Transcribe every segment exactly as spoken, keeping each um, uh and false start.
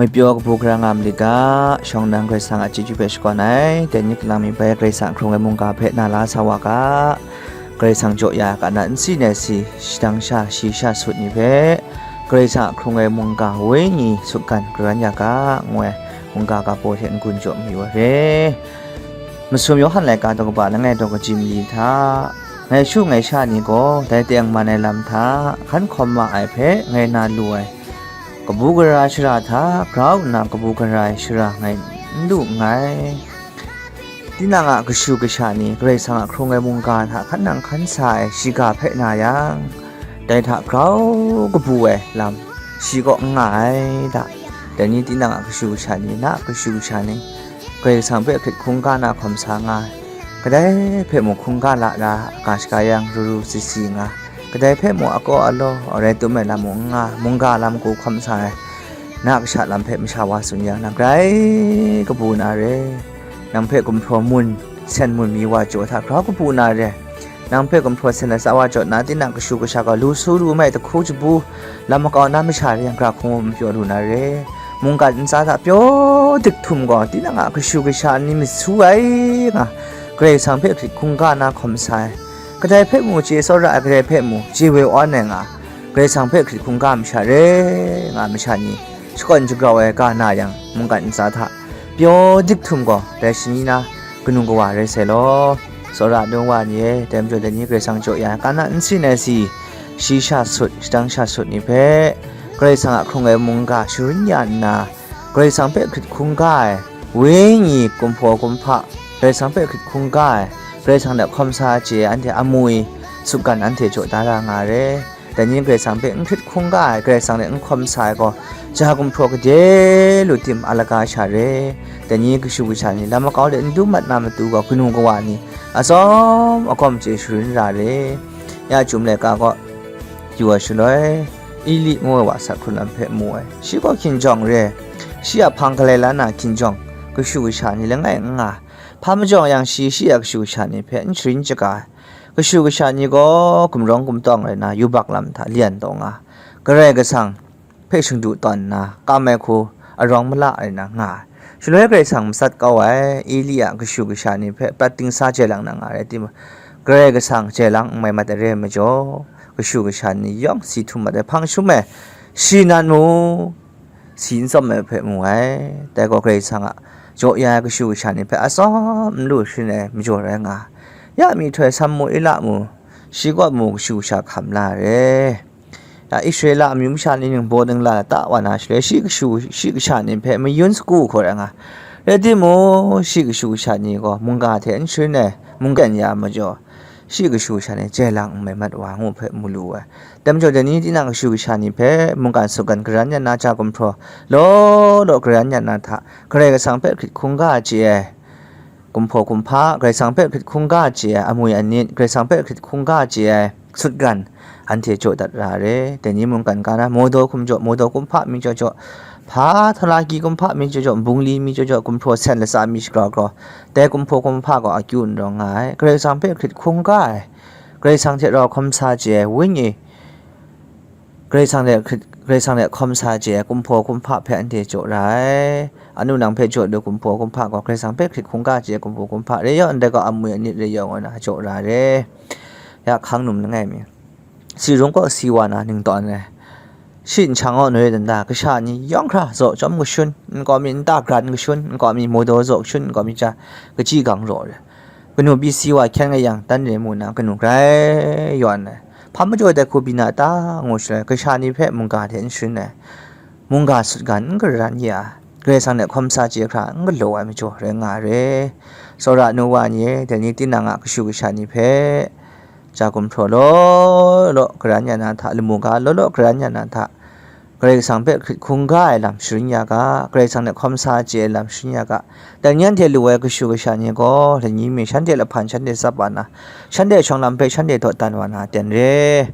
Myit pyaw kabu gara nga malit ga, shawng nnan Karai Kasang a chyeju hpe shakawn ai, dai ni kalang mi bai Karai Kasang hkrung ai mungga hpe na la sa wa ga, Karai Kasang jaw ya ai kana nsi nai si, shadang sha, shi sha sut ni hpe, Karai Kasang a hkrung ai mungga wenyi sutgan karan ya ga, ngu ai mungga ga baw hte n-gun jaw mayu ai re. Masum Yawhan laika daw kaba langai daw kaji mali hta, ngai shu ngai sha ni gaw dai teng man ai lam hta hkan hkawm ma ai hpe ngai na lu ai, kabu gara shara hta grau nna kabu gara ai shara ngai n lu nngai. Tinang a kashu kasha ni Karai Kasang a hkrung ai mungga hta hkan nang hkan sa ai shiga hpe na yang, dai hta grau kabu ai lam shi kaw n nga ai da. Dai ni tinang a kashu kasha ni, na a kashu kasha ni, Karai Kasang hpe hkrit hkungga na hkawm sa nga ai, kadai hpe mung hkungga la ra, aga shaga yang ru ru si si nga, kadai hpe mung akaw alaw rai tum ai lam mung n nga, mungga lam ku hkawm sa ai, na kasha lam hpe masha wa tsun yang, nang grai kabu na re. Nang hpe gumhpraw mun, sen mun mi wa jaw hta grau kabu na re. Nang hpe gumhpraw sen latsa wa jaw nna, tinang kashu kasha gaw lu su lu mai, jahku jabu, lam makau na masha re yang, gara hkungga mung pyaw lu na re. Mungkan ntsa hta pyaw dik htum gaw, tinang a kashu kasha ni masu ai nga, Karai Kasang hpe hkrit hkungga na hkawm sa ai, kadai hpe mu chye tsawra ai, kadai hpe mu chye woi awn ai nga, Karai Kasang hpe hkrit hkungga masha re nga ai masha ni, shakawn shagrau ai ga na yang, mungkan ntsa hta pyaw dik htum gaw, dai shani na kanu kawa rai sai law. Tsawra nu wa ni e, dai majaw dai ni Karai Kasang jaw ya ai, kana nsin ai si, shi sha sut, shadang sha sut ni hpe, Karai Kasang a hkrung ai mungga sharin ya nna, Karai Kasang hpe hkrit hkungga ai, wenyi kumhpaw kumhpa, Karai Kasang hpe hkrit hkungga ai, Karai Kasang hte hkawm sa chye ai anhte amu e, sutgan anhte jaw da ra nga ai re. Dai ni Karai Kasang hpe n hkrit hkungga ai, Karai Kasang hte n hkawm sa ai gaw, ja gumhpraw gade lu tim a laga sha re. Dai ni kashu kasha ni lam makau de n dum mat na matu gaw, kanu kawa ni atsawm agawm chye sharin ra re. Ya Chyum laika gaw, yu ai shaloi, Eli ngu ai wa sat hkrun lam hpe mu ai. Shi gaw hkinjawng re, shi a hpang galai la na hkinjawng, kashu kasha ni langai n nga. Hpa majawng yang shi, shi a kashu kasha ni hpe n sharin shaga ai. Kashu kasha ni gaw gumrawng gumtawng rai nna, yubak lam hta lyan taw nga, Karai Kasang hpe shingdu tawn nna, kam ai hku arawng mala rai nna nga ai. Shaloi Karai Kasang matsat kau ai, Eli a kashu kasha ni hpe prat dingsa jai lang na nga ai, rai timung, Karai Kasang jai lang n mai mat ai re ai majaw, kashu kasha ni yawng si htum mat ai hpang shum e, shi nan mu, si n tsawm ai hpe mu ai. Dai gaw Karai Kasang a jaw ya ai kashu kasha ni hpe atsawm n lu sharin ai majaw rai nga ai. Ya myihtoi Samuela mu, shi kaw mu kashu kasha hkam la ai re. Ya Israela amyu masha ni ningbaw ningla ta wa na shaloi, shi kashu, shi kasha ni hpe mayun sagu hkawt rai nga ai. Rai timung, shi kashu kasha ni gaw mungga hte n sharin ai, mungkan ya ai majaw, shi kashu kasha ni jai lang n mai mat wa ngu hpe mu lu ai. Dai majaw, dai ni tinang kashu kasha ni hpe mungkan sutgan garan ya na, ja gumhpraw law law garan ya na hta, Karai Kasang hpe hkrit hkungga chye ai, kumhpaw kumhpa, Karai Kasang hpe hkrit hkungga chye ai amwi anit, Karai Kasang hpe hkrit hkungga chye ai sutgan, anhte jaw dat ra ai re. Dai ni mungkan ga na, Mawdaw hkum jaw, Mawdaw kumhpa mi jaw jaw, hpa Htawra Agyi kumhpa mi jaw jaw, Bungli mi jaw jaw, gumhpraw sen latsa mi shagrau grau, dai kumhpaw kumhpa gaw akyu n rawng nga ai. Karai Kasang hpe hkrit hkungga ai, Karai Kasang hte rau hkawm sa chye ai wenyi, Karai Kasang hte hkrit, Karai Kasang hte hkawm sa chye ai kumhpaw kumhpa hpe anhte jaw ra ai. Anu nang hpe jaw lu kumhpaw kumhpa gaw, Karai Kasang hpe hkrit hkungga chye ai kumhpaw kumhpa re yaw, ndai gaw amwi anit re yaw ngu na jaw ra ai re. Ya hkang num langai mi, si rung kaw si wa na ning tawn ai, shi nshang awng nu e dan da, kasha ni yawng hkra zaw chyawm kashun, nkau mi nta gran kashun, nkau mi mawdaw zaw kashun, nkau mi ja kachyi gang raw ai, kanu pyi si wa hkyen nga yang, dan re mu na kanu grai yawn ai, hpa majaw dai hku byin na ta ngu shaloi, kasha ni hpe mungga hte n sharin ai, mungga sutgan n garan ya ai, Karai Kasang hte hkawm sa chye hkra n galaw ai majaw rai nga ai re. Tsawra nu wa ni e, dai ni tinang a kashu kasha ni hpe, ja gumhpraw law law garan ya na hta, lamu ga law law garan ya na hta, Karai Kasang hpe hkrit hkungga ai lam sharin ya ga, Karai Kasang hte hkawm sa chye ai lam sharin ya ga. Dai ni anhte lu ai kashu kasha ni gaw, lani mi shanhte lahpan shanhte tsap wa na, shanhte shawng lam hpe shanhte dawdan wa na ten re.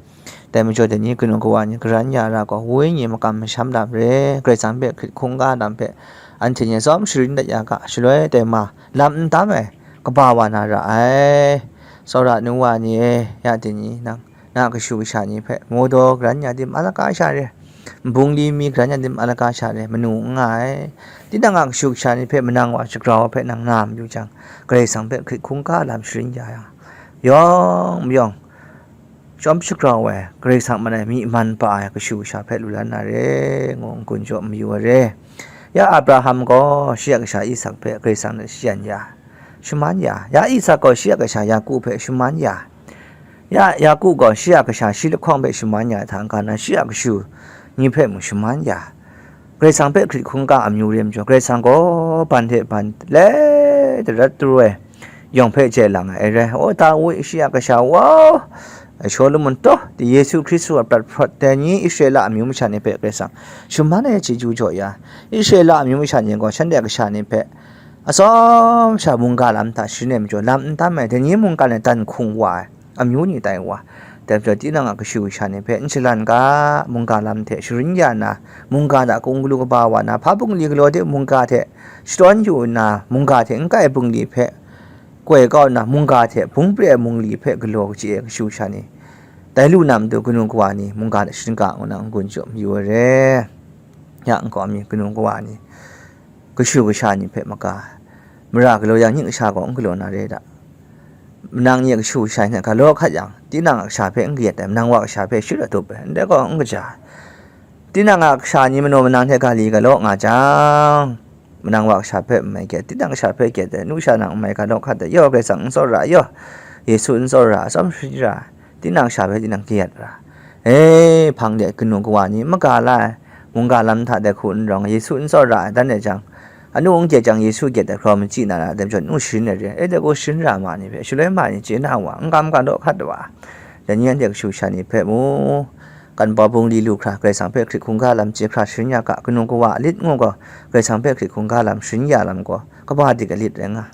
Dai majaw, dai ni kanu kawa ni garan ya ra gaw, wenyi makam masham lam re, Karai Kasang hpe hkrit hkungga lam hpe anhte ni tsawm sharin dat ya ga, shaloi dai ma lam n tam ai kaba wa na ra ai. Tsawra nu wa ni e, ya dai ni nang, na kashu kasha ni hpe mawdaw garan ya tim a laka sha re. Bungli mi garan yan dim alaga sha re manu n nga ai. Tinang a kashu kasha ni hpe manang wa shagrau hpe nang na mayu jang, Karai Kasang hpe hkrit hkungga lam sharin ya yang, yawng mayawng, chyawm shagrau ai, Karai Kasang man ai myi man pa ai kashu kasha hpe lu la na re, ngu n-gun jaw mayu ai re. Ya Abraham gaw shi a kasha Isak hpe Karai Kasang hte shayan ya, shaman ya, ya Isak gaw shi a kasha Yaku hpe shaman ya, ya Yaku gaw shi a kasha shi lahkawng hpe shaman ya ai hta n-ga na, shi a kashu ni hpe mung shaman ya, Karai Kasang hpe hkrit hkungga amyu re majaw, Karai Kasang gaw ban hte ban le darat daru ai yawng hpe chye lang ai rai. O Dawi shi a kasha wa, Shawlumon taw, Yesu Hkristu a prat hprawt dai ni Israela amyu masha ni hpe Karai Kasang shaman ai chyeju jaw ya, Israela amyu masha ni gaw shanhte a kasha ni hpe atsawm sha mungga lam hta sharin ai majaw, lam n tam ai, dai ni mungga ni dan hkung wa ai, amyu ni tai wa. Dai majaw, tinang a kashu kasha ni hpe n shalan ga, mungga lam hte sharin ya nna, mungga hta hkung galu kaba wa na, hpa bungli galaw de mungga hte shadawn yu nna, mungga hte n kai bungli hpe koi kau nna, mungga hte bung pre ai bungli hpe galaw kachye ai kashu kasha ni, dai lu na matu kanu kawa ni mungga hta sharin ga ngu na n-gun jaw mayu ai re. Ya nkau mi kanu kawa ni kashu kasha ni hpe maka, mara galaw yang, ning kasha gaw n galaw na re da. Manang ni a kashu kasha hte galaw hkat yang, tinang a kasha hpe n kayat ai, manang wa kasha hpe shut adup ai, ndai gaw n kaja ai. Tinang a kasha ni manaw manang hte ga li galaw nga jang, manang wa kasha hpe n mai kayat, tinang kasha hpe kayat ai, nu sha nang n mai galaw hkat ai, yaw, Karai Kasang n tsawra ai, yaw, Yesu n tsawra ai, atsawm sharin ra ai, tinang kasha hpe tinang kayat ra. E, hpang de kanu kawa ni maga la ai, mungga lam hta de hku n rawng, Yesu n tsawra ai, dan e jang, anu n kayat jang, Yesu kayat ai hkraw machyi na ra, dai majaw nu sharin ai re, e, dai gaw sharin ra ma ni hpe, shaloi ma ni chye na wa, n kam galaw hkat wa, dai ni anhte kashu kasha ni hpe mu, kan bau bungli lu hkra, Karai Kasang hpe hkrit hkungga lam chye hkra sharin ya ga, kanu kawa a lit ngu gaw, Karai Kasang hpe hkrit hkungga lam sharin ya lam gaw, kaba dik a lit rai nga.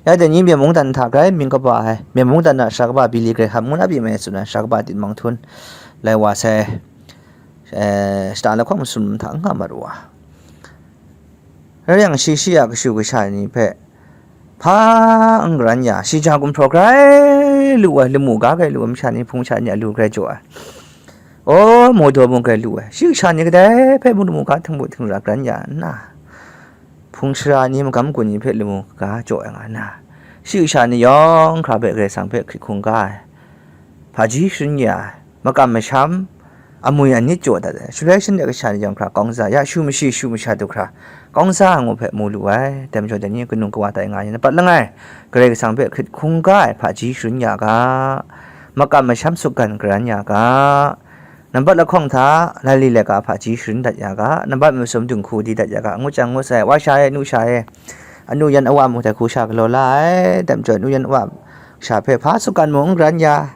Ya dai ni Myen mungdan hta grai mying kaba ai, Myen mungdan a sara kaba Billy Graham ngu na pyi mai tsun ai, sara kaba tinmawng htun lai wa sai, eh, shata lahkawng masum hta n nga mat wa. Rai yang, shi shi a kashu kasha ni hpe hpa n garan ya, shi ja gumhpraw grai lu ai, lamu ga grai lu ai masha ni, hpung sha ni a lu grai jaw ai, aw, mawdaw mung grai lu ai, shi kasha ni kadai hpe mung lamu ga htingbu htingra garan ya nna, hpung sara ni, magam gun ni hpe lamu ga jaw ai nga nna, shi kasha ni yawng hkra hpe Karai Kasang hpe hkrit hkungga ai, hpaji sharin ya ai, makam masham, amwi anit jaw dat ai, shaloi shanhte kasha ni yawng hkra kawng za, ya shu mashi shu masha du hkra kawng za ai ngu hpe mu lu ai. Dai majaw dai ni kanu kawa tai nga ai ni, nambat langai, Karai Kasang hpe hkrit hkungga ai hpaji sharin ya ga, makam masham sutgan garan ya ga, nambat lahkawng hta laili laika hpaji sharin dat ya ga, nambat masum dinghku di dat ya ga, ngut jang ngut sai, wa sha e, nu sha e, anu yan awa mung dai hku sha galaw la ai. Dai majaw nu yan awa sha hpe hpa sutgan mung n garan ya,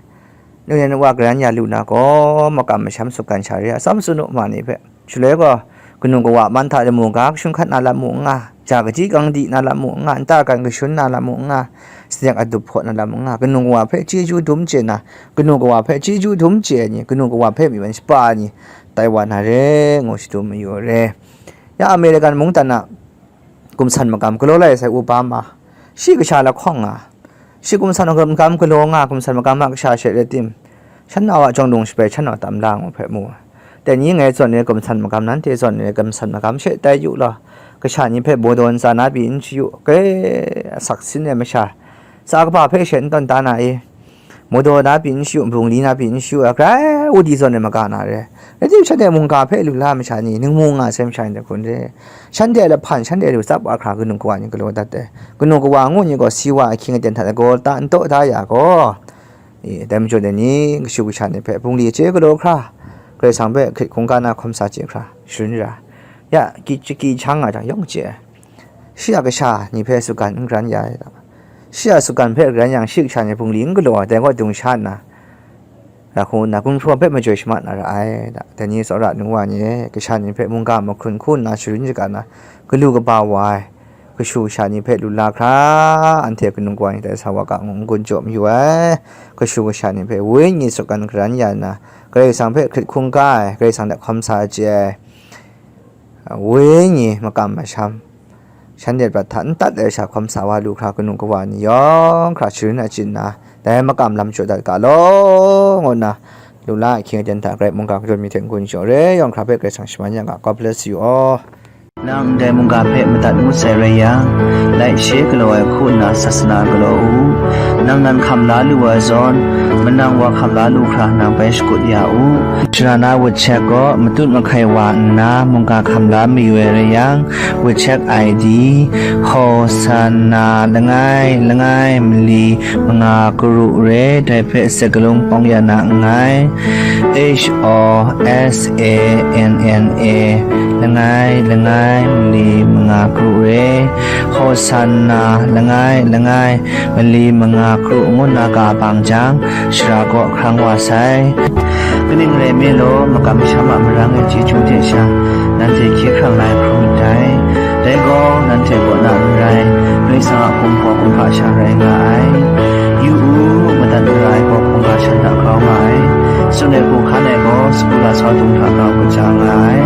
nu yan awa garan ya lu na gaw, makam masham sutgan sha re ai, atsawm tsun u, ma ni hpe. Shaloi gaw, kanu kawa man hta lamu ga kashung hkat na lam mu n nga, ja kaji kang di na lam mu n nga, nta gan kashun na lam mu n nga, sanek adup hpaw na lam mu n nga, kanu kawa hpe chyeju dum chye na, kanu kawa hpe chyeju dum chye ai ni, kanu kawa hpe myi man shapa ai ni, tai wa na re, ngu shadum mayu ai re. Ya American mungdan a gumsan magam galaw lai sai Obama, shi kasha lahkawng nga, shi gumsan magam galaw nga, gumsan magam a kasha she rai tim, shan nau a jawng dung shabai shan nau tam la ngu hpe mu ai. Dai ni ngai zawn ai gumsan magam, nanhte zawn ai gumsan magam she tai yu law, kasha ni hpe mawdaw ntsa na pyi n shayu, grai asak sin ai masha, tsa kaba hpe she n tawn da na i? Mawdaw na pyi n shayu, bungli na pyi n shayu, a grai wudi zawn e maga na re. Rai tim, shanhte mungga hpe lu la masha ni, ningmu nga sai masha ni hte hkun re. Shanhte a lahpan, shanhte lu tsap wa hkra kanu kawa ni galaw dat ai. Kanu kawa ngu ni gaw, si wa ahkying aten hta lagaw ta n taw da ya gaw, e, dai majaw dai ni, kashu kasha ni hpe bungli chye galaw hkra, Karai Kasang hpe hkrit hkungga na hkawm sa chye hkra, sharin ra. Ya, ki, ki, ki hkyang nga jang yawng chye ai. Shi a kasha ni hpe sutgan n garan ya ai ta? Shi a sutgan hpe garan yang, shi kasha ni bungli n galaw ai, dai gaw dung sha nna, ra hku nna, gumhpraw hpe majoi shamat na ra ai ta? Dai ni tsawra nu wa ni e, kasha ni hpe mungga mahkrun hku nna sharin shaga na, galu kaba wa ai, kashu kasha ni hpe lu la hkra, anhte kanu kawa ni tai sa wa ga ngu n-gun jaw mayu ai. Kashu kasha ni hpe wenyi sutgan garan ya nna, Karai Kasang hpe hkrit hkungga ai, Karai Kasang hta hkawm sa ai chye ai, wenyi makam masham, shanhte prat hta n tat ai sha hkawm sa wa lu hkra, kanu kawa ni yawng hkra sharin achyin nna, dai makam lam jaw dat ga law, ngu nna, Lu la, ahkying aten hta grai mungga kajawm mi hte n-gun jaw re, yawng hkra hpe Karai Kasang shaman yang ga. God bless you all. Nang ndai mungga hpe madat ngut sai rai yang, laishe galaw ai hku nna sasana galaw u. Nang nan hkam la lu ai zawn, manang wa hkam la lu hkra nang bai shakut ya u. Sara na wut shek gaw matut mahkai wa nna mungga hkam la mayu ai rai yang, wut shek I D, Hosanna langai langai mali manga karu re, dai hpe sakalung pawng ya na nngai. H O S A N N A, langai langai mali manga karu re, Hosanna langai langai mali manga karu ngu nna ka bang jang, sara kaw hkrang wa sai. Kaning rai nme law, makam masham a marang ai chyeju hte sha, nanhte hkye hkrang la ai hpru myit dai. Dai gaw, nanhte kaw na n rai, Karai Kasang a hkum gaw kumhpa sha rai nga ai. Yu u, madat mara ai gaw hkungga shan hta grau nga ai. Tsun ai hku hkan ai gaw, sagu lasau dung hta grau kaja nga ai.